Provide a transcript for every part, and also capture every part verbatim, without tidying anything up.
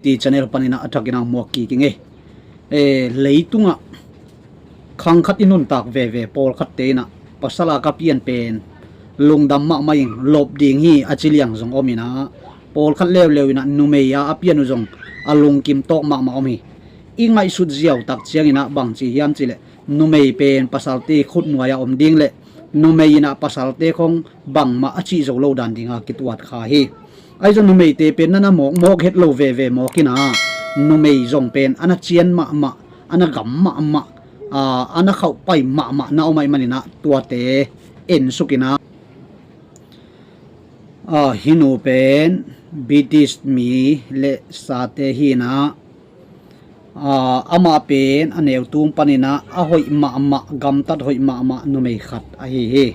Ti channel panin ah a thakin ah muak kik ing ei. Eh, leitungah khang khat i nuntak veve pawlkhatte in ah pasal a ka pian pen lungdam mahmah ing, lawp ding hi a ci liang zong om in ah, pawlkhat leuleu in ah numei a a pian uh zong a lungkim tawk mahmah om hi. I ngaihsut ziau tak ciangin ah bangci hiam cihleh numei pen pasalte khutnuai-ah om ding le numei in ah pasalte khong bangmah a cih zo lo dan dinga kituat kha hi. Ahi zong numeite pen na na mawkmawk het lo veve mawk in ah, numei zong pen a na cian mahmah, a na gam mahmah, aa, a na khauhpai mahmah na om ahih manin ah tuate ensuk in ah, aa, hih nu pen British mi le sate hi in ah, aa, amah pen a neu tung panin ah a hoih mahmah, gamtat hoih mahmah numei khat ahi hi.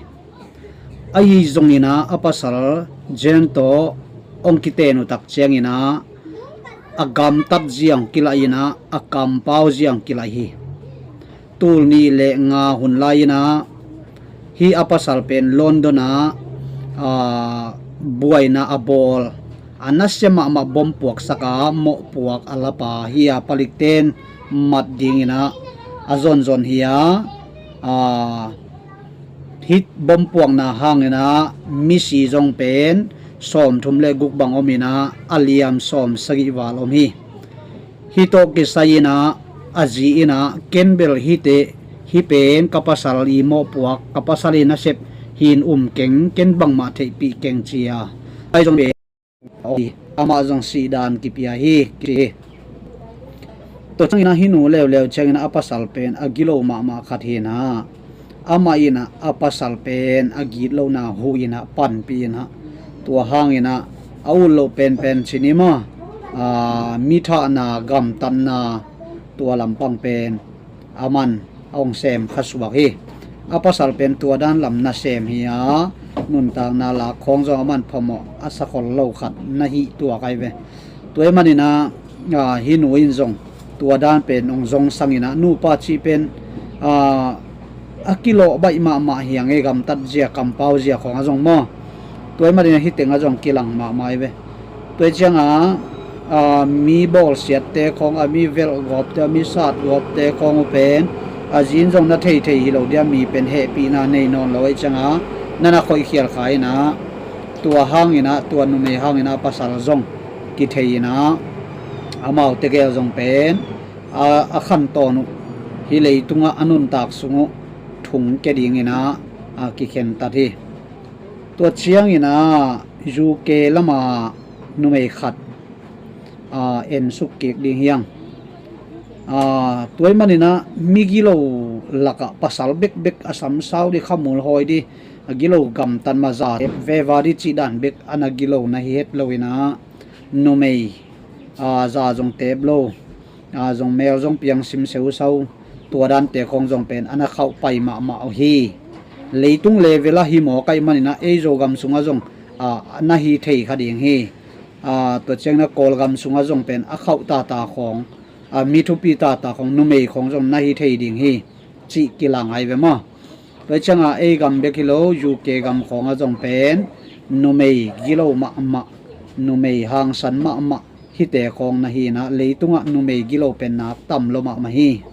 Ahi zongin ah a pasal Jane tawh hong kiten uh tak ciangin ah a gamtat zia hong kilaih in ah a kampau zia hong kilaih hi. Tul nih le nga hun lai-in ah hih a pasal pen London ah, aa, buaina a bawl, a nasia mahmah bom puaksak a mawhpuak a lapa hi a, palikten mat dingin ah a zonzon hi a, aa, hih bom puakna hangin ah misi zong pen sawmthum le guk bang om in ah a liam sawmsagih val om hi. Hih tawh kisai in ah a zi in ah, ken bel hihte, hih pen ka pasal i mawhpuak, ka pasal i nasep hi in um keng, ken bangmah theihpih keng ci a. Ahi zong pen amah zong sihdan kipia hi, kici hi. Tua ciangin ah hih nu leuleu ciangin ah a pasal pen a gilo mahmah khat hi in ah, amah in ah a pasal pen a gitlohna huh in ah panpih in ah, tua hangin ah a ut loh penpen ci ni maw, aa, mi thahna, gamtatna, tua lampang pen aman a hong sem kha suak hi. A pasal pen tua dan lam nasem hi a, nuntakna lak khawng zong aman phamawh a sakhol lo khat na hih tuak ahi ve. Tua ahih manin ah, aa, hih nu in zong tua dan pen hong zongsang in ah, nupa cih pen, aa, a kilawh baih mahmah hi a, ngei gamtat zia, kampau zia khawng a zong maw. Tua ahih manin ah hih teng a zong kilang mahmah hi ve. Tua ahih ciangah, aa, mi bawlsiatte khawng, a mi velh gawpte, a mi sat gawpte khawng uh pen a zi in zong na theithei hi lo dia, mi pen hehpihna nei nawn lo ahih ciangah na na khoihkhial kha in ah, tua hangin ah, tua numei hangin ah a pasal zong kithei in ah, amau tegel zong pen a, a khantawn uh hih leitungah a nuntak sung uh thungkia dingin ah, a, kikhentat hi. Tua ciangin ah U K lamah numei khat, a, ensuk kik ding hi hang. A, tua ahih manin ah migilo lakah pasal bekbek a samsau dih, khamul hawi dih, a gilo gamtat mah, zatep veva dih cih dan bek a na gilo na hi het lo in ah, numei, aa, za zong tep lo, aa, zong mel zong piang sim seusau, tua dante khawng zong pen a na khauhpai mahmah uh hi. Leitung level ah hi mawk ahih manin ah ei Zogam sungah zong, aa, na hi thei kha ding hi. Aa, tua ciangin ah Kawlgam sungah zong pen a khauh tata khawng, aa, mi thupi tata khawng, numei khawng zong na hi thei ding hi, cih kilang ahi ve maw. Tua ciangah ei gam bek hi lo, U K gam khawngah zong pen numei gilo mahmah, numei hangsan mahmah hihte khawng na hi in ah, leitungah numei gilo pen nak tam lo mahmah hi.